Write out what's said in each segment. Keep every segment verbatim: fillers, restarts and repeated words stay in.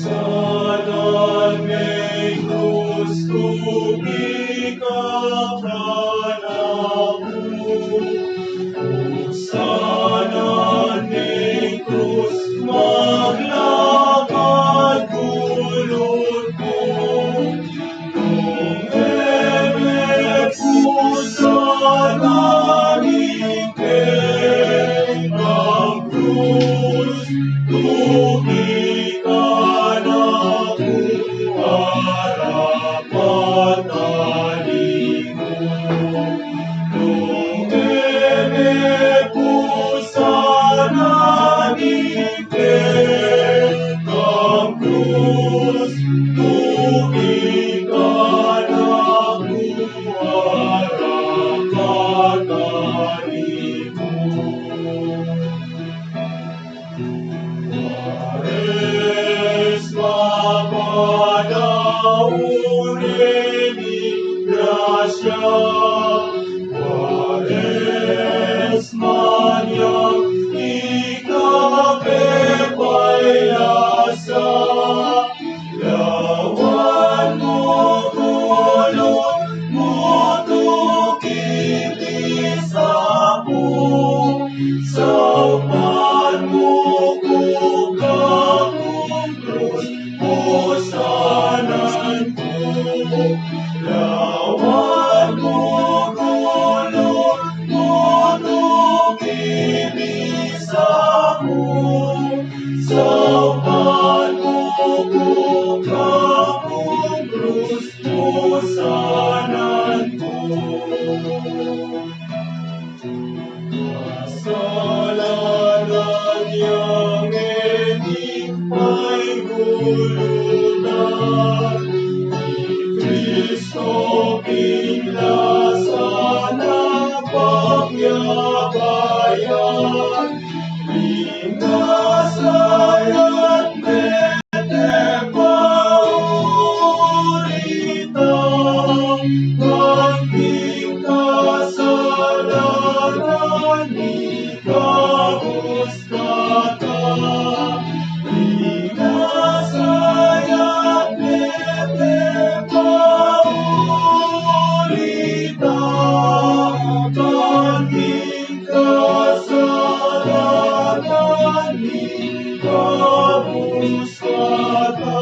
Sana ning krus tubig a panaku. Sana ning krus maglakad kulutku. Nung e me pu sana ning kekang krus, tubig a naku arapat a taliku. Nung e me pu sana ning kekang krus, tubig a naku arapat a taliku. Kwaresma, padaun ne ning grasya. Kwaresma, nya ika pepailas. Lawan mu kulutku, kibisa ku, saupan mu ku kekang krus, pusanan ku. Lawan mu kulutku, kibisa ku, saupan mu ku kekang krus, pusanan ku. Kasalanan yang ini paigulutan, i Kristo pinlasan a pagyabayan, pinasayat mete pa uli ta, banting kasalanan ikabus kata, pinasayat mete pa uli ta, banting kasalanan ikabus kata.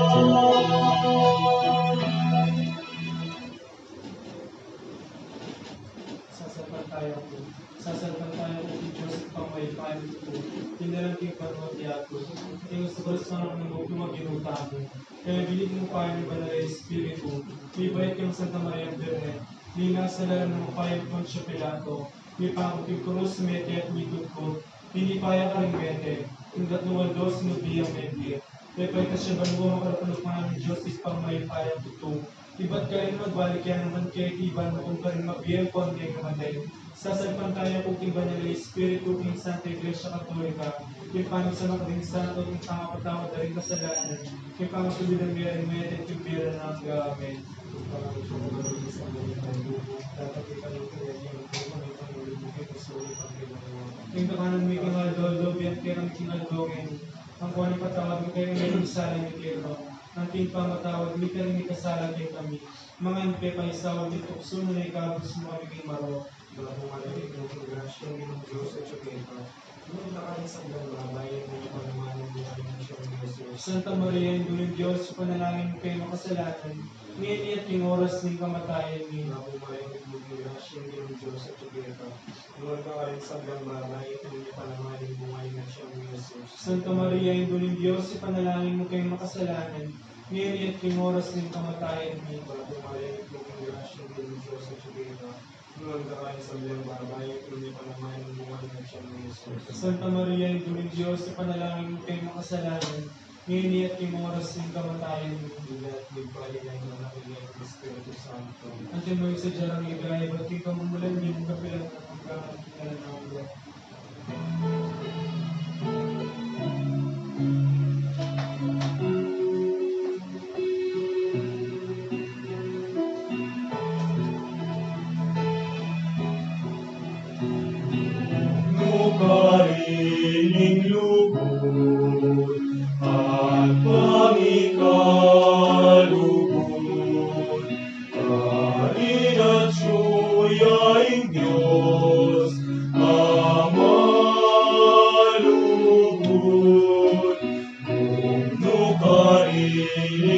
Sasalpantaya ku, sasalpantaya ku king Dios Ibpang mayupaya, king banua at yatu, king sobra-sobra nang lub ning Ginu tamu. Kaya binit mu pa ing Banal a Espiritu, mibait kang Santa Maria Birhen, minasalanan mu pa king Poncio Pilato, mipaku king krus, mete at mitugkut, tinipa ya karing mete, king katlung aldo sinubi yang mete. Mipaitas ya banua, makalapaluk ning Dios Ibpang mayupaya tutu. Ibat karin magbalik ya naman keti ban matung karin mabie ampon keng kamate. Sasalpantaya ku king Banal a Espiritu, king Santa Iglesia Katolika, king pamisamak ding santo, king pangapatawad da ring kasalanan, king pangatubud da ring mete, king bie alang angga. Amen. Ing kakanan mi king aldo-aldo, ibie mu kekami king aldo ngeni. Ampon ipatawad mu kekami ing sala mi keka, anti ing pamamatawad mi karing mikasala kekami. Manga e mu ke paisaul king tuksu, nune ikabus mu kami king marok. Bapu Maria, mitmu ka king grasya, ing Ginung Dios atyu keka. Nuan ka karing sablang babai, at nuan ya pa naman ing bunga ning atyan mu, i Jesus. Santa Maria, Indu ning Dios, ipanalangin mu kaming makasalanan, ngeni at king oras ning kamatayan mi. Bapu Maria, mitmu ka king grasya, ing Ginung Dios atyu keka. Nuan ka karing sablang babai, at nuan ya pa naman ing bunga ning atyan mu, i Jesus. Santa Maria, Indu ning Dios, ipanalangin mu kaming makasalanan, ngeni at king oras ning kamatayan mi. Bapu Maria, mitmu ka king grasya, ing Ginung Dios atyu keka. Nuan ka karing sablang babai, at nuan ya pa naman ing bunga ning atyan mu, i Jesus. Santa Maria, Indu ning Dios, ipanalangin mu kaming makasalanan, Ngeni at king oras ning kamatayan mi. Ila at king balik ning Anak mi, king Espiritu Santo. Antimo ing sadya rang ligaya, ibat king kamumulan mi, kapilan at hanggang kapilan. Nung karin ing lugud at pangikalugud, karin atyu ya ing Dios a malugud. Nung karin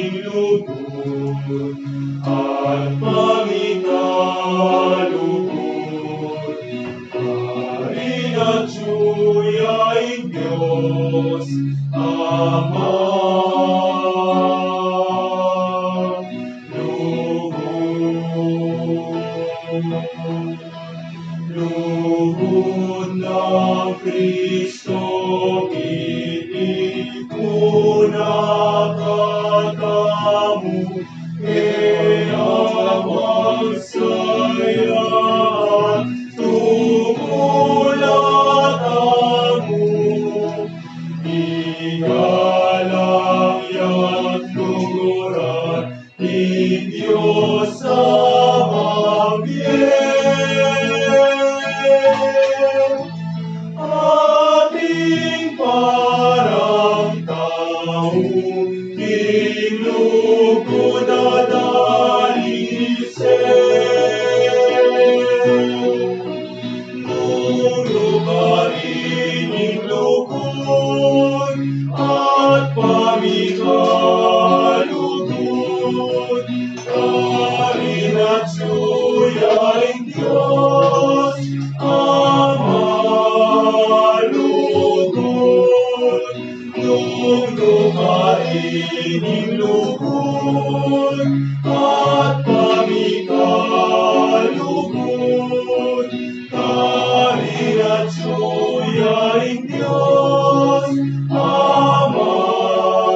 ing lugud at pangikalugud, karin atyu ya ing Dios a malugud. Lugud nang Kristo, itipun na katamu, e amang saya, tumula tamu, igalang ya't lugud at ing Dios Amang Bie. Ating parang tau, king lugud a dalise. Nung lukarin ing lugud at pamikalugud, karin atyu ya ing Dios a malugud. Nung lukarin ing lugud at pamikalugud, karin atyu ya ing Dios a malugud.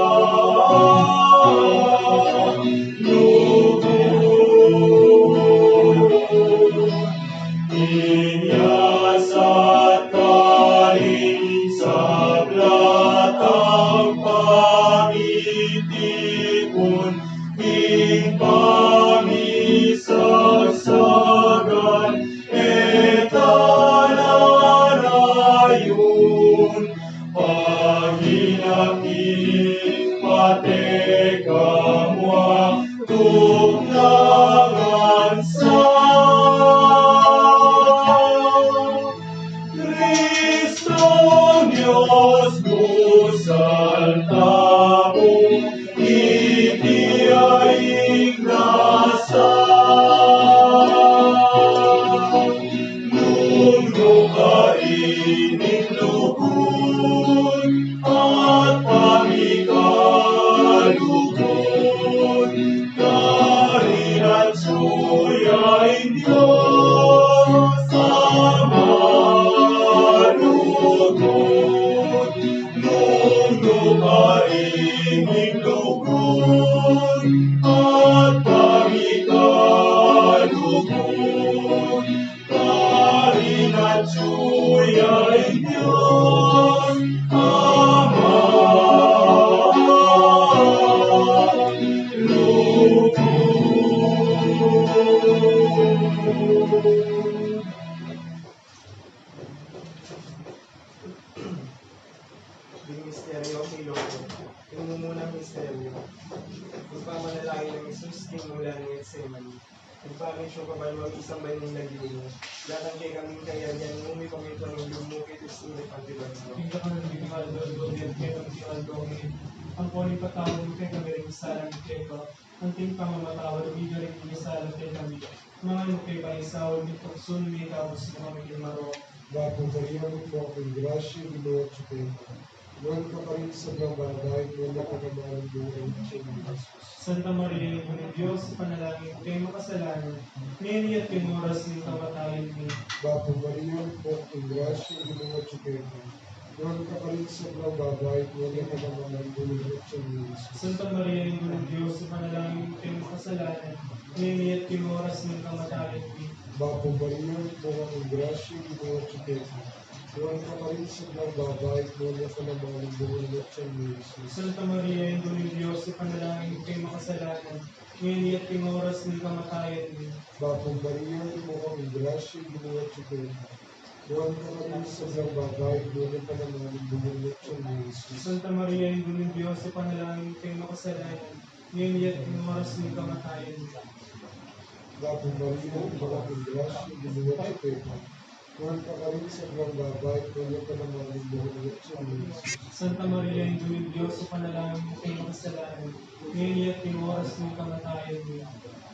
Inya sa karin sabla tang pamitipun, king pamisagsagan, e ta na rayun paginakin, pate kamua tuknangan sa Kristong Dios, busal tamu, iti ya ing grasya. Nung lukarin ing lugud at pamikalugud, karin atyu ya ing Dios a malugud. Nung lukarin ing lugud at pamikalugud, karin atyu ya ing Dios a malugud. Ding misteryo king lugud. Ing mumunang misteryo, ing pamanalangin nang Jesus king mulan ning Getsemani. Ibpa mi, atiu ka ban mamisamban ing lagyu mu. Datang kekami ing kayarian mu, mipamintuan ing lub mu keti sulip anti banua. Ing kakanan mi king aldo-aldo ibie mu kekami king aldo-aldo. Ampon ipatawad mu kekami ring sala mi keka, anti ing pamamatawad mi karing mikasala kekami. Manga e mu ke paisaul king tuksu, nune ikabus mu kami king marok. Bapu Maria, mitmu ka king grasya, ing Ginu atyu keka. Nuan ka karing sablang babai, nuan ya ing kekang bunga ning atian mu, i Jesus. Santa Maria, Indu ning Dios, ipanalangin mu keng makasalanan, ngeni at king oras ning kamatayan mi. Bapu Maria, mitmu ka king grasya, ing Ginu atyu keka. Nuan ka karin sa sablang babai, at nuan ya pa naman ang bunga ning tiyan mu, i Jesus. Santa Maria, Indu ning Dios, ipanalangin mu kaming makasalanan, ngeni at king oras ning kamatayan mi. Bapu Maria, mitmu ka king grasya, ing Ginu atyu keka. Nuan ka karin sa sablang babai, at nuan ya pa naman ang bunga ning tiyan mu, i Jesus. Santa Maria, Indu ning Dios, ipanalangin mu kaming makasalanan, ngeni at king oras ning kamatayan mi. Bapu Maria, mitmu ka king grasya, ing Ginu atyu keka. Nuan ka karin sa sablang babai, at nuan ya pa naman ang bunga ning tiyan mu, i Jesus. Santa Maria, Indu ning Dios, ipanalangin mu kaming makasalanan, ngeni at king oras ning kamatayan mi. Bapu Maria, mitmu ka king grasya, ing Ginu atyu keka. Nuan ka karin sa sablang babai, at nuan ya pa naman ang bunga ning tiyan mu, i Jesus. Santa Maria, Indu ning Dios, ipanalangin mu kaming makasalanan, ngeni at king oras ning kamatayan mi.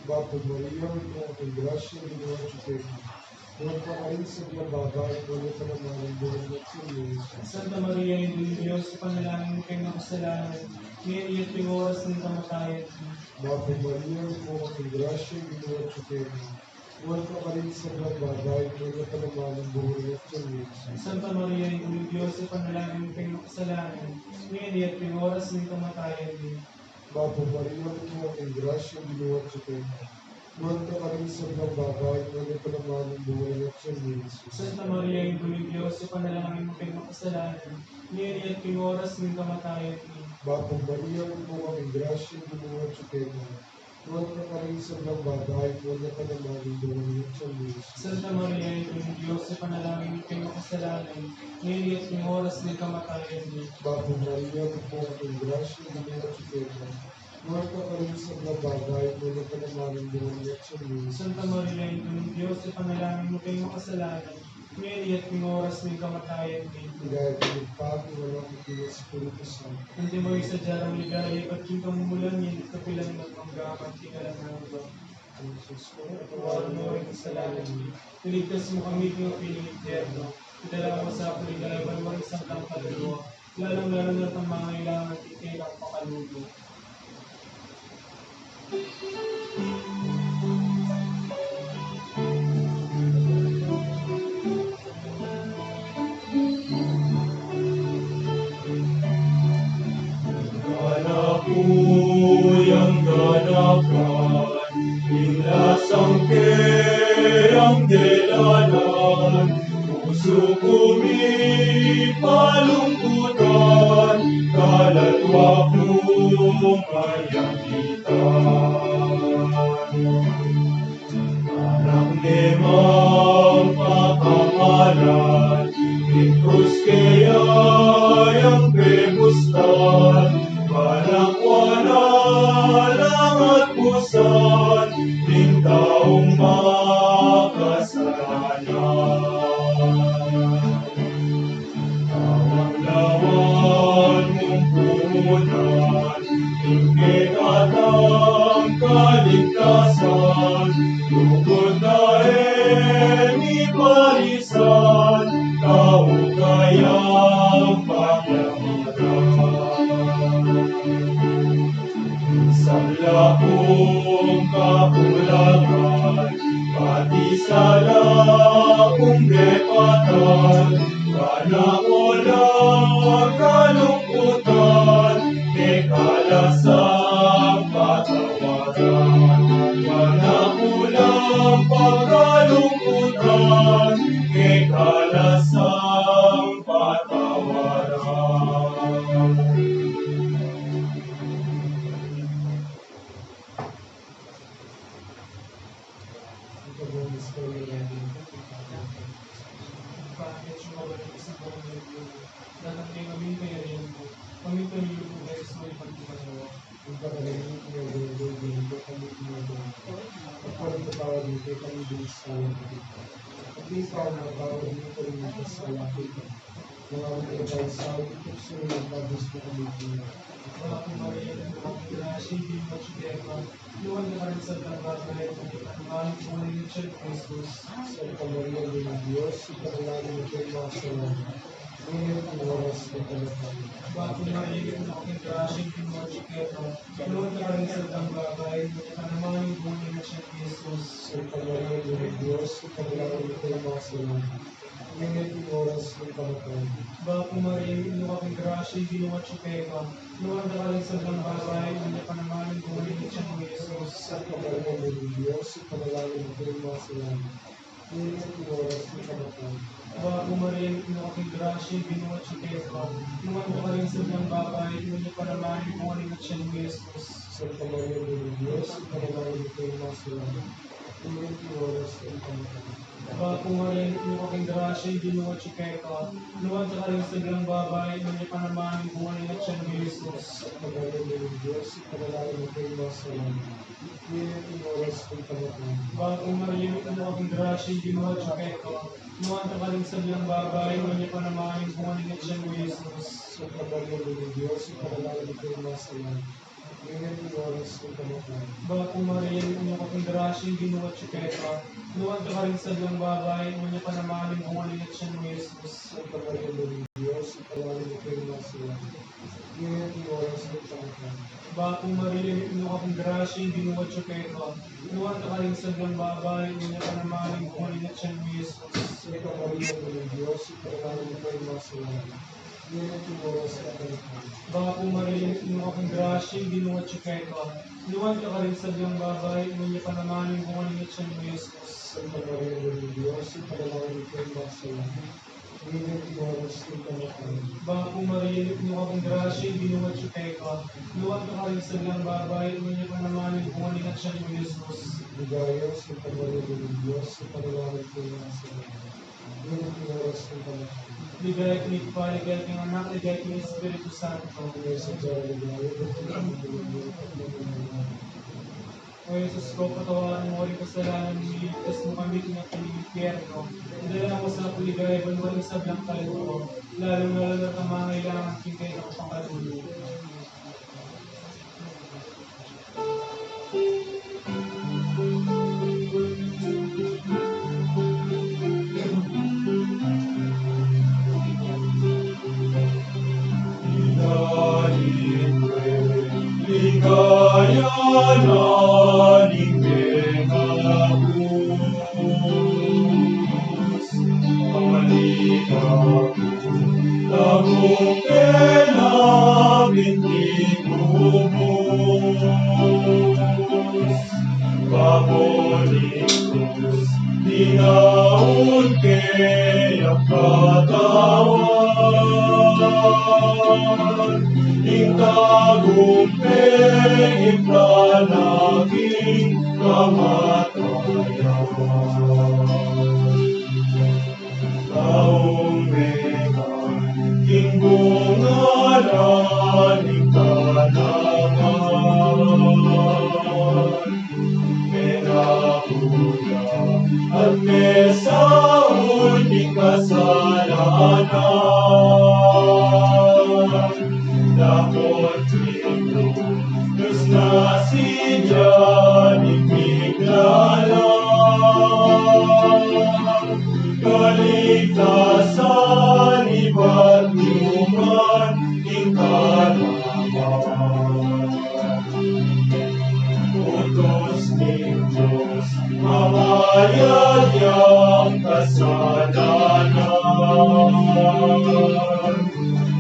Bapu Maria, mitmu ka king grasya, ing Ginu atyu keka. Nuan ka karin sa sablang babai, at nuan ya pa naman ang bunga ning tiyan mu, i Jesus. Santa Maria, Indu ning Dios, ipanalangin mu kaming makasalanan, ngeni at king oras ning kamatayan mi. Bapu Maria, mitmu ka king grasya, ing Ginu atyu keka. Nuan ka karin sa sablang babai, at nuan ya pa naman ang bunga ning tiyan mu, i Jesus. Santa Maria, Indu ning Dios, ipanalangin mu kaming makasalanan, ngeni at king oras ning kamatayan mi. Bapu Maria, mitmu ka king grasya, ing Ginu atyu keka. Nuan ka karin sa sablang babai, at nuan ya pa naman ang bunga ning tiyan mu, i Jesus. Santa Maria, Indu ning Dios, ipanalangin mu kaming makasalanan, ngeni at king oras ning kamatayan mi. Bapu Maria, mitmu ka king grasya, ing Ginu atyu keka. Nuan ka karin sa sablang babai, at nuan ya pa naman ang bunga ning tiyan mu, i Jesus. Santa Maria, Indu ning Dios, ipanalangin mu kaming makasalanan, ngeni at king oras ning kamatayan mi. Bapu Maria, mitmu ka king grasya, ing Ginu atyu keka. Nuan ka karin sa sablang babai, at nuan ya pa naman ang bunga ning tiyan mu, i Jesus. Santa Maria, Indu ning Dios, ipanalangin mu kaming makasalanan, ngeni at king oras ning kamatayan mi. Ligaya king Ibpa, king Anak, at king Espiritu Santo. Antimo ing sadya nang ligaya ibat king kamumulan, ngeni at kapilan man, mangga man king alang angga. Jesus ko, patawaran mu ing kasalanan mi, iligtas mu kami king api ning impyerno, idala mu sa kaligaya banua ring sangkang kaluluwa, lalung-lalu na ring mangailangan king kekang pakalulu. Anak ku yang ganapan, ing lasang keyang delanan, pusu ku mipalungkutan, kaladwa kung mayang itan. Anak, memang pakamalan, ing krus keya yang pebustan, panakwan alang at pusan, ning taung makasalanan. Alang lawan mung punan, ing kekatang kaligtasan, lugud na e mipalisan, tau kayang pagyamitan. Sabla kung kakulangan, pati sala kung depatan, panakwan alang kalungkutan, keka la sang patawaran. Panakwan alang kalungkutan, keka la sang patawaran. Ing pagkakalingit ning Ginu, ing kekami ing ginagawa. At huwag ipatawad mu kekami ing sala mi. At ikaw, patawad mu kekami ing sala mi. Mangawi tamu sa tuksu, nune ikabus mu kami king kinawa. Bapu Maria, mitmu ka king grasya, ing Ginung Dios atyu keka. Nuan ka karing sablang babai, at nuan ya pa naman ing bunga ning tiyan mu, i Jesus. Santa Maria, Indu ning Dios, ipanalangin mu kaming makasalanan, Ngeni at king oras ning kamatayan. Bapu Maria, mitmu ka king grasya, ing Ginung Dios atyu keka. Nuan ka karing sablang babai, nuan ya pa naman ing bunga ning atian mu, i Jesus. Santa Maria, Indu ning Dios, ipanalangin mu kaming makasalanan, ngeni at king oras ning kamatayan. Bapu Maria, mitmu ka king grasya, ing Ginung Dios atyu keka. Nuan ka karing sablang babai, nuan ya pa naman ing bunga ning atian mu, i Jesus. Santa Maria, Indu ning Dios, ipanalangin mu kaming makasalanan, ngeni at king oras ning kamatayan. Bapu Maria, mitmu ka king grasya, ing Ginung Dios atyu keka. Nuan ka karing sablang babai, nuan ya pa naman ing bunga ning atian mu, i Jesus. Santa Maria, Indu ning Dios, ipanalangin mu kaming makasalanan, ngeni at king oras ning kamatayan. Bapu Maria, mitmu ka king grasya, ing Ginung Dios atyu keka. Nuan ka karing sablang babai, nuan ya pa naman ing bunga ning atian mu, i Jesus. Santa Maria, Indu ning Dios, ipanalangin mu kaming makasalanan, ngeni at king oras ning kamatayan. Bapu Maria, mitmu ka king grasya, ing Ginung Dios atyu keka. Nuan ka karing sablang babai, nuan ya pa naman ing bunga ning atian mu, i Jesus. Santa Maria, Indu ning Dios, ipanalangin mu kaming makasalanan, ngeni at king oras ning kamatayan. Bapu Maria, mitmu ka king grasya, ing Ginung Dios atyu keka. Nuan ka karing sablang babai, nuan ya pa naman ing bunga ning atian mu, i Jesus. Santa Maria, Indu ning Dios, ipanalangin mu kaming makasalanan, ngeni at king oras ning kamatayan. Bapu Maria, mitmu ka king grasya, ing Ginung Dios atyu keka. Nuan ka karing sablang babai, nuan ya pa naman ing bunga ning atian mu, i Jesus. Santa Maria, Indu ning Dios, ipanalangin mu kaming makasalanan, ngeni at king oras ning kamatayan. Bapu Maria, mitmu ka king grasya, ing Ginung Dios atyu keka. Nuan ka karing sablang babai, nuan ya pa naman ing bunga ning atian mu, i Jesus. Santa Maria, Indu ning Dios, ipanalangin mu kaming makasalanan, ngeni at king oras ning kamatayan. Bapu Maria, mitmu ka king grasya, ing Ginung Dios atyu keka. Nuan ka karing sablang babai, nuan ya pa naman ing bunga ning atian mu, i Jesus. Ligaya, Santa Maria, Indu ning Dios, ipanalangin mu kaming makasalanan, ngeni at king oras ning kamatayan. Ligaya king Ibpa, ligaya king Anak, ligaya king Espiritu Santo. Ligaya king Ibpa, ligaya king Anak, ligaya king Espiritu Santo. O Jesus ko, patawaran mu ring kasalanan mi, iligtas mu kami king api ning impyerno. Idala mu sa king ligaya banua ing sablang kaluguran, lalung-lalu na ring mangailangan king kekang pakalulu. Ligaya na ning mengabus, pamaligaku, tagumpay na binti kubus. Bapu ning krus, dinaun ke ya katawan, ing tagumpay ing panaking kamatayan. Kaung mekan king bunga na ning katawan, menaku ya at mesaul ning kasalanan. Dapot king krus na sinyan ing piglalang kaligtasan, ibat nu man ing katawan. Utus ning Dios, mamayad yang kasalanan.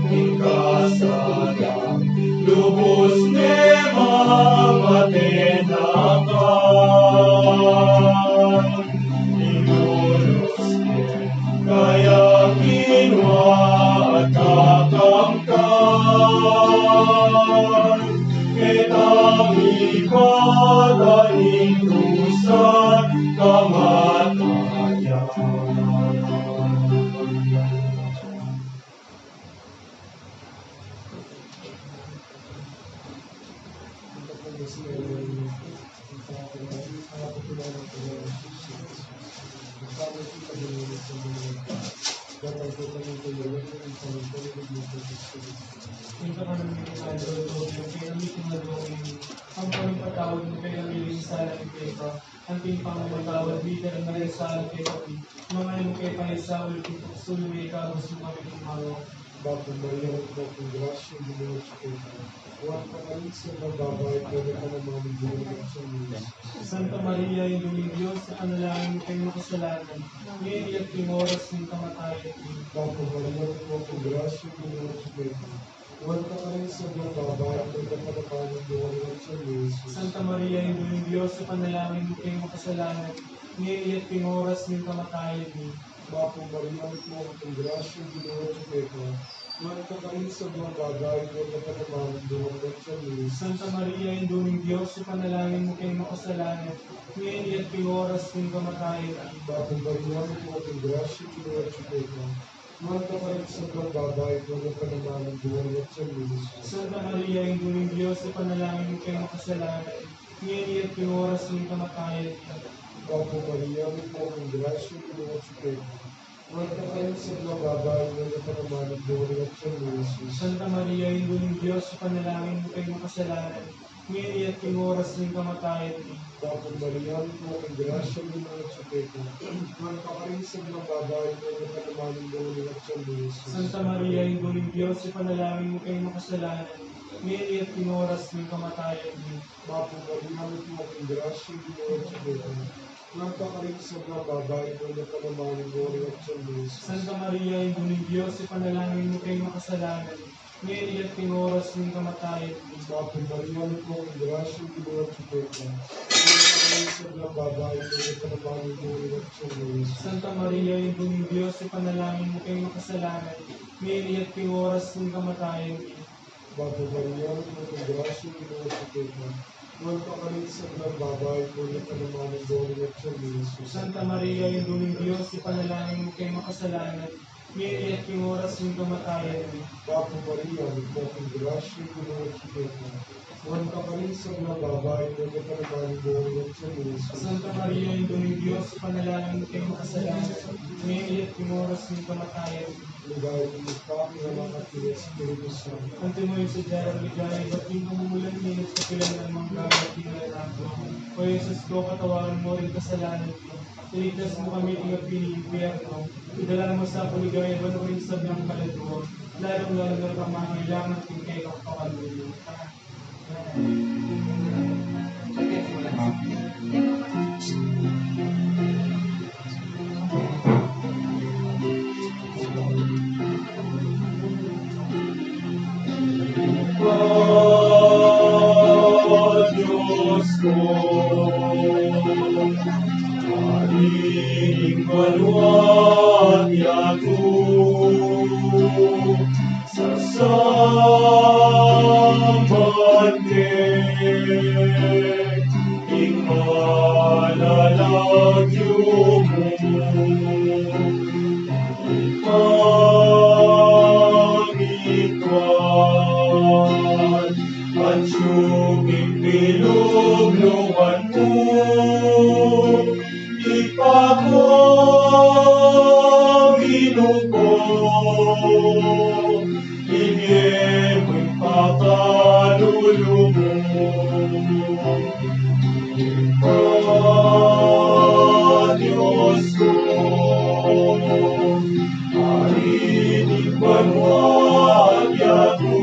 Ing kasalang lubus ne mamate na man, ilulus ne kaya kinua at kakamtan. Ketang ibatan ing dusa kamatayan. Ing kapamilatan ning Santo Antonio, kaya mi king aldo ini, ing pamipatawad mu kekami ring sala mi keka, Anting pamamatawad mi, ing sala mi kekami, manga e mu ke paisaul king tuksu, nune ikabus mu kami king marok. Bapu Maria, mitmu ka king grasya, ing Ginu atyu keka. Nuan ka karing sablang babai, at nuan ya pa naman ing bunga ning atyan mu, i Jesus. Santa Maria, Indu ning Dios, ipanalangin mu keng makasalanan, ngeni at king oras ning kamatayan mi. Bapu Maria, mitmu ka king grasya, ing Ginu atyu keka. Nuan ka karing sablang babai, at nuan ya pa naman ing bunga ning atyan mu, i Jesus. Santa Maria, Indu ning Dios, ipanalangin mu keng makasalanan, ngeni at king oras ning kamatayan mi. Bapu Maria, mitmu ka king grasya, ing Ginu atyu keka. Nuan ka karing sablang babai, at nuan ya pa naman ing bunga ning atyan mu, i Jesus. Santa Maria, Indu ning Dios, ipanalangin mu keng makasalanan, ngeni at king oras ning kamatayan mi. Bapu Maria, mitmu ka king grasya, ing Ginu atyu keka. Nuan ka karing sablang babai, at nuan ya pa naman ing bunga ning atyan mu, i Jesus. Santa Maria, Indu ning Dios, ipanalangin mu keng makasalanan, ngeni at king oras ning kamatayan mi. Bapu Maria, mitmu ka king grasya, ing Ginu atyu keka. Nuan ka karing sablang babai, at nuan ya pa naman ing bunga ning atyan mu, i Jesus. Santa Maria, Indu ning Dios, ipanalangin mu keng makasalanan, ngeni at king oras ning kamatayan mi. Bapu Maria, mitmu ka king grasya, ing Ginu atyu keka. Nuan ka karing sablang babai, at nuan ya pa naman ing bunga ning atyan mu, i Jesus. Santa Maria, Indu ning Dios, ipanalangin mu keng makasalanan, ngeni at king oras ning kamatayan mi. Bapu Maria, mitmu ka king grasya, ing Ginu atyu keka. Nuan ka karing sablang babai, at nuan ya pa naman ing bunga ning atyan mu, i Jesus. Santa Maria, Indu ning Dios, ipanalangin mu keng makasalanan, ngeni at king oras ning kamatayan mi. Bapu Maria, mitmu ka king grasya, ing Ginu atyu keka. Nuan ka karing sablang babai, at nuan ya pa naman ing bunga ning atyan mu, i Jesus. Santa Maria, Indu ning Dios, ipanalangin mu keng makasalanan, ngeni at king oras ning kamatayan mi. Bapu Maria, mitmu ka king grasya, ing Ginu atyu keka. Nuan ka karing sablang babai, at nuan ya pa naman ing bunga ning atyan mu, i Jesus. Santa Maria, Indu ning Dios, ipanalangin mu keng makasalanan, ngeni at king oras ning kamatayan mi. Bapu Maria, mitmu ka king grasya, ing Ginu atyu keka. Nuan ka karing sablang babai, at nuan ya pa naman ing bunga ning atyan mu, i Jesus. Santa Maria, Indu ning Dios, ipanalangin mu keng makasalanan, ngeni at king oras ning kamatayan mi. Ligaya king Ibpa, king Anak, at king Espiritu Santo. Antimo ing sadya rang ligaya, ibat king kamumulan, ngeni at kapilan man, mangga man king alang angga. O Jesus ko, patawaran mu ring kasalanan mi, iligtas mu kami king api ning impyerno, idala mu sa king ligaya banua ring sablang kaladua, lalung-lalu na ring mangailangan king kekang pakalulu. Dios ko, Ari ning banua at yatu, sasamban ke ing panalagyu mu. Ipamitan atyu king pilubluban mu, Ibpa ko, Ginu ko, ibie mu ing pakalulu mu. Ibpa, Dios ku, Ari ning banua at yatu,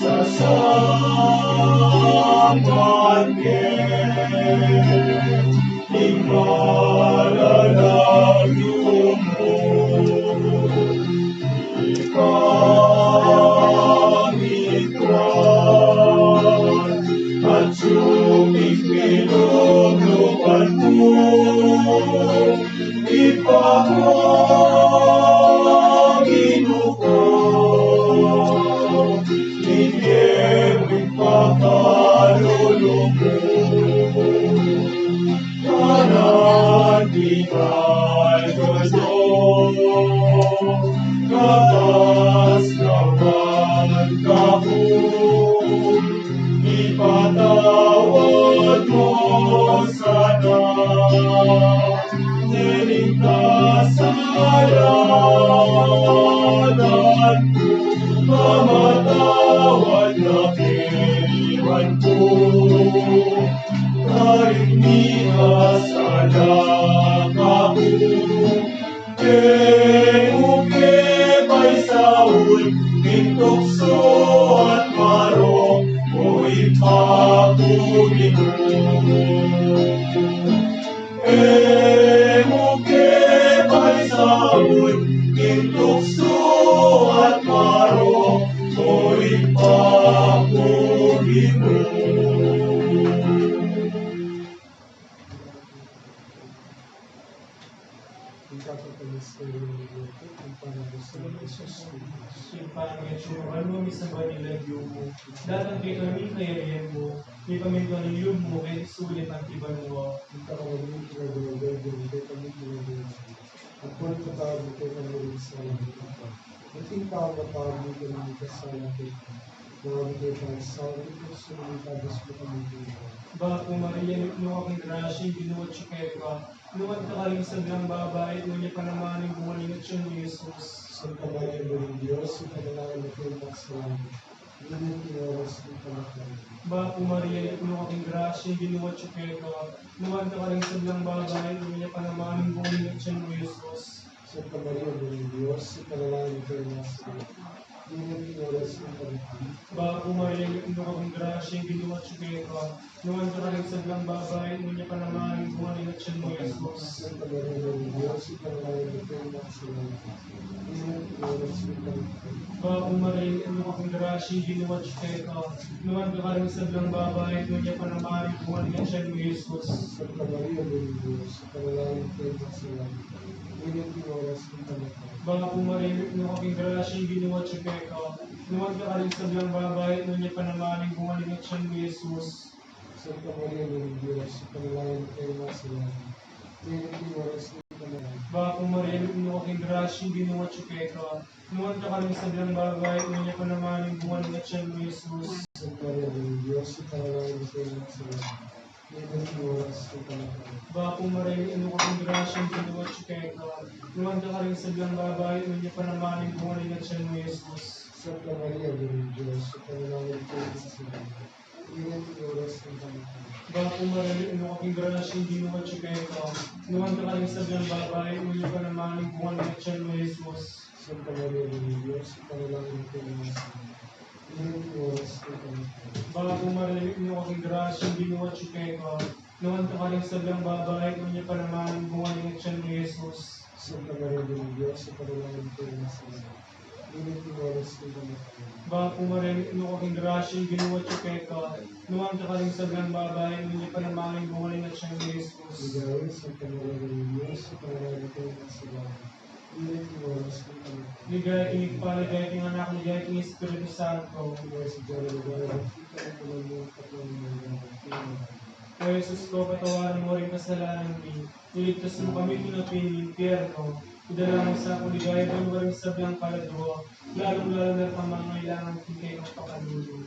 sasamban ke ing panalagyu mu. Ipamitan atyu king pilubluban mu, Ibpa ko, Ginu ko, ibie mu ing pakalulu mu. Kanan king aldo-aldo, kakas kapan kaku, ipatawad mu sana dening kasalanan ku, mamatawad na keni man ku. Tuksu at marok, o ipakugi mu. E mu ke paisaul king tuksu at marok, o ipakugi mu. Ing kapatamisteryo ning lotu, ing pamagusang Jesus Kristus. Ing pangangayatsu mu, misamban ing lagyu mu, datang kekami ing kayarian mu, mipamintuan ing lub mu, keti sulip anti banua. Ing kakanan mi king araw-araw ibie mu kekami king araw-araw. Ampon ipatawad mu kekami ring sala mi, anti ing pamamatawad mi karing mikasala kekami. Nanu ing paisaul king tuksu, nune ikabus mu kami king kagulak. Bapu Maria, mipnu ka king grasya, ing Ginu atyu keka. Nuan ka karing sablang babai, at nuan ya pa naman ing bunga ning atyan mu, i Jesus. Santa Maria, Indu ning Dios, ipanalangin mu kaming makasalanan, ngeni at king oras ning kamatyan mi. Bapu Maria, mipnu ka king grasya, ing Ginu atyu keka. Nuan ka karing sablang babai, at nuan ya pa naman ing bunga ning atyan mu, i Jesus. Santa Maria, Indu ning Dios, ipanalangin mu kaming makasalanan, ngeni at king oras ning kamatyan mi. Bapu Maria, mipnu ka king grasya, ing Ginu atyu keka. Nuan ka karing sablang babai, at nuan ya pa naman ing bunga ning atyan mu, i Jesus. Santa Maria, Indu ning Dios, ipanalangin mu kaming makasalanan, ngeni at king oras ning kamatyan mi. Bapu Maria, mipnu ka king grasya, ing Ginu atyu keka. Nuan ka karing sablang babai, at nuan ya pa naman ing bunga ning atyan mu, i Jesus. Santa Maria, Indu ning Dios, ipanalangin mu kaming makasalanan, ngeni at king oras ning kamatyan mi. Bapu Maria, mipnu ka king grasya, ing Ginu atyu keka. Nuan ka karing sablang babai, at nuan ya pa naman ing bunga ning atyan mu, i Jesus. Santa Maria, Indu ning Dios, ipanalangin mu kaming makasalanan, ngeni at king oras ning kamatyan mi. Bapu Maria, mipnu ka king grasya, ing Ginu atyu keka. Nuan ka karing sablang babai, at nuan ya pa naman ing bunga ning atyan mu, i Jesus. Santa Maria, Indu ning Dios, ipanalangin mu kaming makasalanan, ngeni at king oras ning kamatyan mi. Bapu Maria, mipnu ka king grasya, ing Ginu atyu keka. Nuan ka karing sablang babai, at nuan ya pa naman ing bunga ning atyan mu, i Jesus. Santa Maria, Indu ning Dios, ipanalangin mu kaming makasalanan, ngeni at king oras ning kamatyan mi. Bapu Maria, mipnu ka king grasya, ing Ginu atyu keka. Nuan ka karing sablang babai, at nuan ya pa naman ing bunga ning atyan mu, i Jesus. Santa Maria, Indu ning Dios, ipanalangin mu kaming makasalanan, ngeni at king oras ning kamatyan mi. Bapu Maria, mipnu ka king grasya, ing Ginu atyu keka. Nuan ka karing sablang babai, at nuan ya pa naman ing bunga ning atyan mu, i Jesus. Santa Maria, Indu ning Dios, ipanalangin mu kaming makasalanan, ngeni at king oras ning kamatyan mi. Bapu Maria, mipnu ka king grasya, ing Ginu atyu keka. Nuan ka karing sablang babai, at nuan ya pa naman ing bunga ning atyan mu, i Jesus. Ligaya, Santa Maria, Indu ning Dios, ipanalangin mu kaming makasalanan, ngeni at king oras ning kamatyan mi. Ligaya king Ibpa, ligaya king Anak, ligaya king Espiritu Santo. Ligaya sadya, ligaya king Ibpa, ligaya king Anak, ligaya king Espiritu Santo. O Jesus ku, patawaran mu ring kasalanan mi, iligtas mu kami king api ning impyerno, idala mu sa king ligaya banua ring sablang kaladua, lalung-lalu na ring mangangailangan king kekang pakalulu.